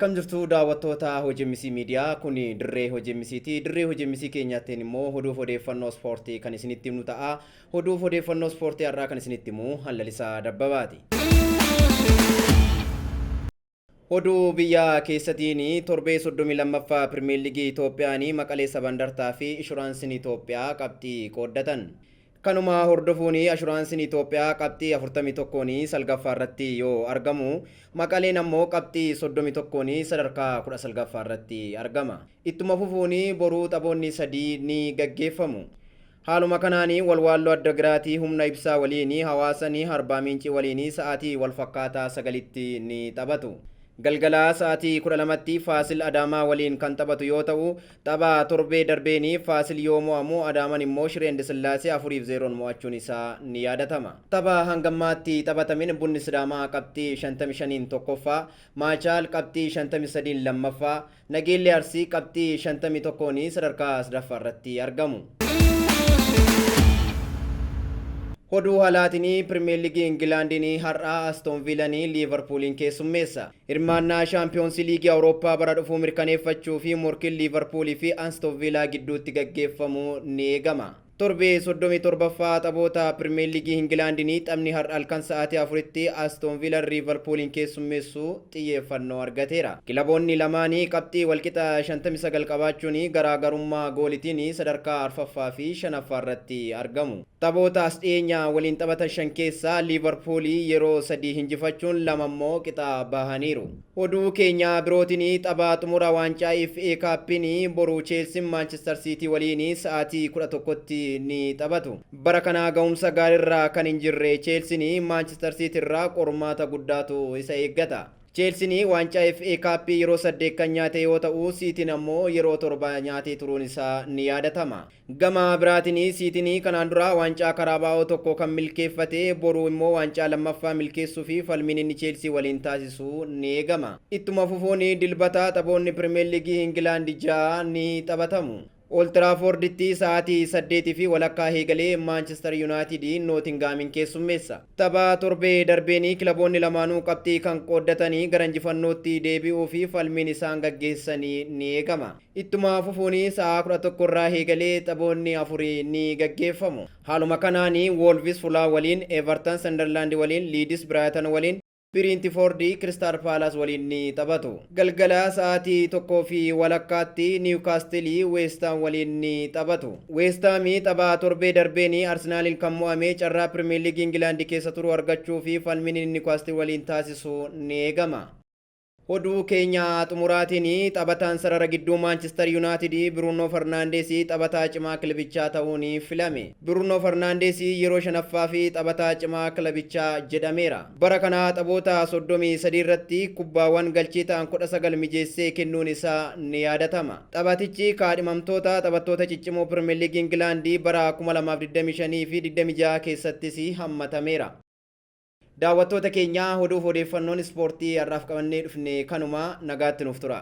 Akkam jirtu daawwattoota Hojii MC Miidiyaa kun dirree Hojii MCti. Dirree Hojii MC keenyattiin immoo oduuf odeeffannoo ispoortii kan isinitti himnu ta'a. Oduuf odeeffannoo ispoortii har'aa kan isinitti himu Lalisaa Dabbabaati. Oduu biyya keessatiin torbee 32ffaa Pirimeer Liigii Itoophiyaan Maqalee Saba Indartaa fi Inshuraansiin Itoophiyaa qabxii qooddatan. Kanuma hordofuun Ashuraansiin Itoophiyaa qabxii 41n salgaffaa irratti yoo argamu, Maqaleen ammoo qabxii 31n sadarkaa 19ffaa irratti argama. Ittuma fufuun boruu taphoonni sadii ni gaggeeffamu. Haaluma kanaan Walwaalloo Addagiraati Humna Ibsaa waliin, Hawaasani Arbaa Miincii waliin sa'aatii walfakkaataa 9tti ni taphatu. Galgala sa'aatii 12tti Faasil Adaamaa waliin kan taphatu yoo ta'u, tapha torbee darbeen Faasil yoo mo'amu Adaaman immoo Shiree Indasillaasee 4 fi 0n mo'achuun isaa ni yaadatama. Tapha hangammaatti taphatamen Bunni Sidaamaa qabxii 55n 1ffaa, Maachaal qabxii 53n 2ffaa, Nageellee Arsii qabxii 51n sadarkaa 3ffaa irratti argamu. Oduu alaatiin Pirimeer Liigii Ingilaandiin har'a Aston Viilaan Liivarpuuliin keessummeessa. Hirmaannaa Shaampiyoonsii Liigii Awurooppaa bara dhufuu mirkaneeffachuu fi morkiin Liivarpuulii fi Aston Viilaa gidduutti gaggeeffamu ni eegama. Torbee 37ffaa taphoota Pirimeer Liigii Ingilaandiin taphni har'a halkan sa'aatii 4tti Aston Viilaan Liivarpuuliin keessummeessu xiyyeeffannoo argateera. Kilaboonni lamaanii qabxii walqixa 59 qabaachuun garaagarummaa goolitiin sadarkaa arfaffaa fi shanaffaa irratti argamu. Taphoota as dhiyeenya waliin taphatan shan keessaa Liivarpuulii yeroo sadii hinjifachuun lama immoo qixa bahaniiru. Oduu keenya birootiin tapha xumura waancaa FA Cupiin boru Cheelsiin Maanchister Siitii waliin sa'aatii 11tti ni taphatu. Bara kana ga'umsa gaariirra kan hin jirre Cheelsiin Maanchister Siitii irraa qormaata guddaatu isa eeggata. Cheelsiin waancaa FA Cupii yeroo saddeet kan nyaate yoo ta'u, Siitiin ammoo yeroo torba nyaatee turuun isaa ni yaadatama. Gama biraatiin Siitiin kanaan dura waancaa Karaabaa'oo tokko kan milkeeffate boruu immoo waancaa lammaffaa milkeessuu fi falmiin inni Cheelsii waliin taasisu ni eegama. Ittuma fufuun Dilbata taphoonni Pirimeer Liigii Ingilaand ja'a ni taphatamu. Old Traffordtti sa'aatii 8:30 eegalee Maanchister Yuunaayitid Nootingaamiin keessummeessa. Tapha torbee darbeen kilaboonni lamaanuu qabxii kan qooddatanii gara injifannootti deebi'uu fi falmiin isaan gaggeessanii ni eegama. Ittuma fufuun sa'a 11 irraa eegalee taphoonni afurii ni gaggeeffamu. Haaluma kanaan Wolves Fulham waliin, Everton Sunderland waliin, Leeds Brighton waliin, Brentford Crystal Palace waliin ni taphatu. Galgala sa'aatii 1:30tti Newcastle West Ham waliin ni taphatu. West Ham tapha torbee darbeen Arsenaaliin kan mo'ame carraa Pirimeer Liigii Ingilaand keessa turu argachuu fi falmiin Newcastle waliin taasisu ni eegama. Oduu keenya xumuraatiin taphataan sarara gidduu Maanchister Yuunaayitid Biruunoo Farnaandees taphataa cimaa kilabichaa ta'uun filame. Biruunoo Farnaandees yeroo shanaffaa fi taphataa cimaa kilabichaa jedhameera. Bara kana taphoota 33 irratti kubbaawwan galchii ta'an 19 mijeessee kennuun isaa ni yaadatama. Taphatichi kaadhimamtoota taphattoota ciccimoo Pirimeer Liigii Ingilaandii bara 2025 fi 26 keessattis hammatameera. Daawwattoota keenya, oduuf odeeffannoon ispoortii har'aaf qabannee dhufne kanuma, nagaatti nuuf tura.